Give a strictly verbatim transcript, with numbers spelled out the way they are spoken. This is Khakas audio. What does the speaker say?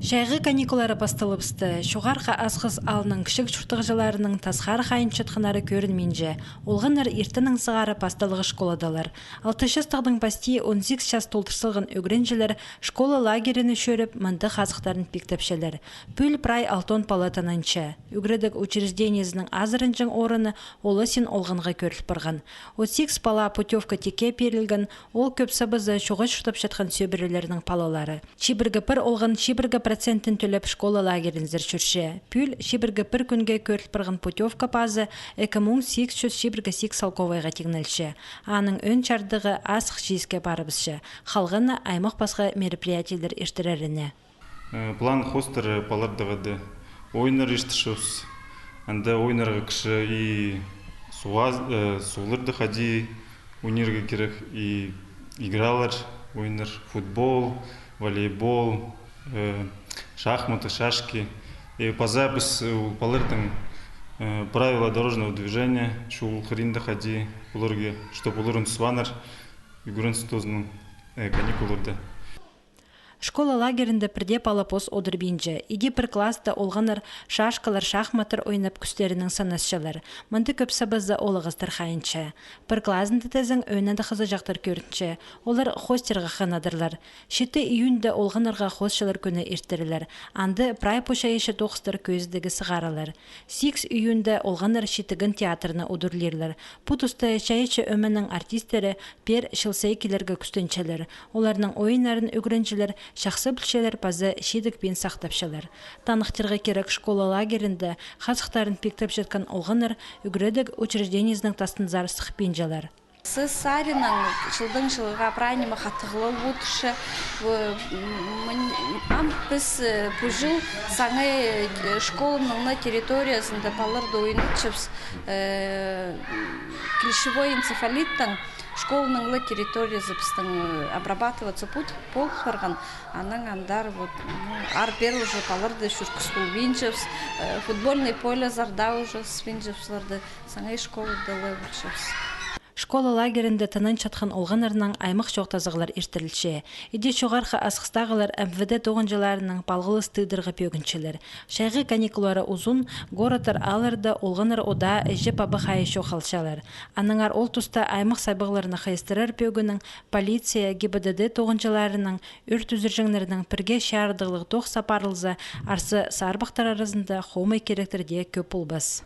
Чайғы каникуллары пасталыбысты. Чоғархы Асхыс аалның кічіг чуртағҷыларының тасхар хайынчатханнары кӧрінминче. Олғаннар иртеннең сығара пасталығ школадалар. Алты частығның пасти он сигіс час толдырсалған ӱгренҷілер школа лагеріне чӧріп, мында хазыхтарын пиктепчелер. Пӱӱл прай алтон пала тынанча. Ӱгредіг учреждениезінің азыранҷаң орны ол син олғанға кӧріл парған. Отыс сигіс пала путёвка тикке пирілген, ол кӧп сабазы чоға чуртапчатхан сӧбірелернің палалары. Чибіргі пір олған чибіргі процентін тӧлеп школа лагерінзер чӧрче. Пӱӱл чибіргі пір кӱнге кӧріл парған путёвка пазы ікі муң сигіс чӱс чибіргі сигіс салковайға тиңнелче. Аның ӧӧн чардығы Асхыс чииске парыбысча. Халғаны аймах пасха мероприятиелер иртіреріне. Э, план хоостыра палардағыда ойыннар иртірчебіс. Анда ойыннарға кізі и суға, э, суғларда хайди ойнирға кирек, и игралар, ойыннар, футбол, волейбол, э, шахматы, шашки. И паза піс, э, ол паларның, э, правила дорожного движения чоғыл хыринда хайди оларға, чтоб олар ундуспааннар ӱгреністің, э, каникулларда. Школа лагерінде пір дее пала пос одырбинча. Иди пір класста олғаннар шашкалар, шахматтар ойнап кӱстерінең санасчалар. Мында кӧп сабазы оолағастар хайынча. Пір клазында тізең ӧӧнінде хызыҷахтар кӧрінче. Олар хоостирға хынадырлар. Читі июньда олғаннарға хоосчылар кӱні иртірілер. Анда прай пу чайаачы тоғыстар кӧзідігі сығарылар. Сигіс июньда олғаннар читіген театрны удурлирлар. Пу туста чайаачы ӧменің артисттері пеер чыл сай килерге кӱстенчелер. Оларның ойыннарын ӱгренҷілер чахсы пілчелер паза чидікпин сахтапчалар. Таныхтирға кирек, школа лагерінде хазыхтарын пиктепчатхан олғаннар ӱгредіг учреждениезінің тастынзар сыхпинчалар. Сариннаң чылдаң чылға прай ниме хатығлал одырча. Ам піс, э, пу чыл саңай, э, школаның на территориязында паларды ойнатчабыс, э, клещевой энцефалиттаң. Школаның ла территориязы пістің, э, обрабатываться путь пол парған. Анаң андар вот, ну, аар-пеер уже паларды чӱркіс полбинчабыс, э, футбольный полезарда уже сыспинчабыс оларды, саңай школада ла полчабыс. Школа лагерінде тынанчатхан олғаннарнаң аймах чоохтазығлар иртірілче. Иди Чоғархы Асхыстағылар МВД тоғынҷыларынаң палғалыс тыыдарға пӧгінчелер. Чайғы каникуллары узун городтар, аалларда олғаннар одаа іҷе-паба хайы чох халчалар. Аннаңар ол туста аймах сайбағларны хайыстырар пӧгіннең полиция, ГИБДД тоғынҷыларынаң, ӱр тӱзірҷеңнернең пірге чарыдығлығ тоғыс апарылза, арса сарбахтар аразында хомай киректер дее кӧп полбас.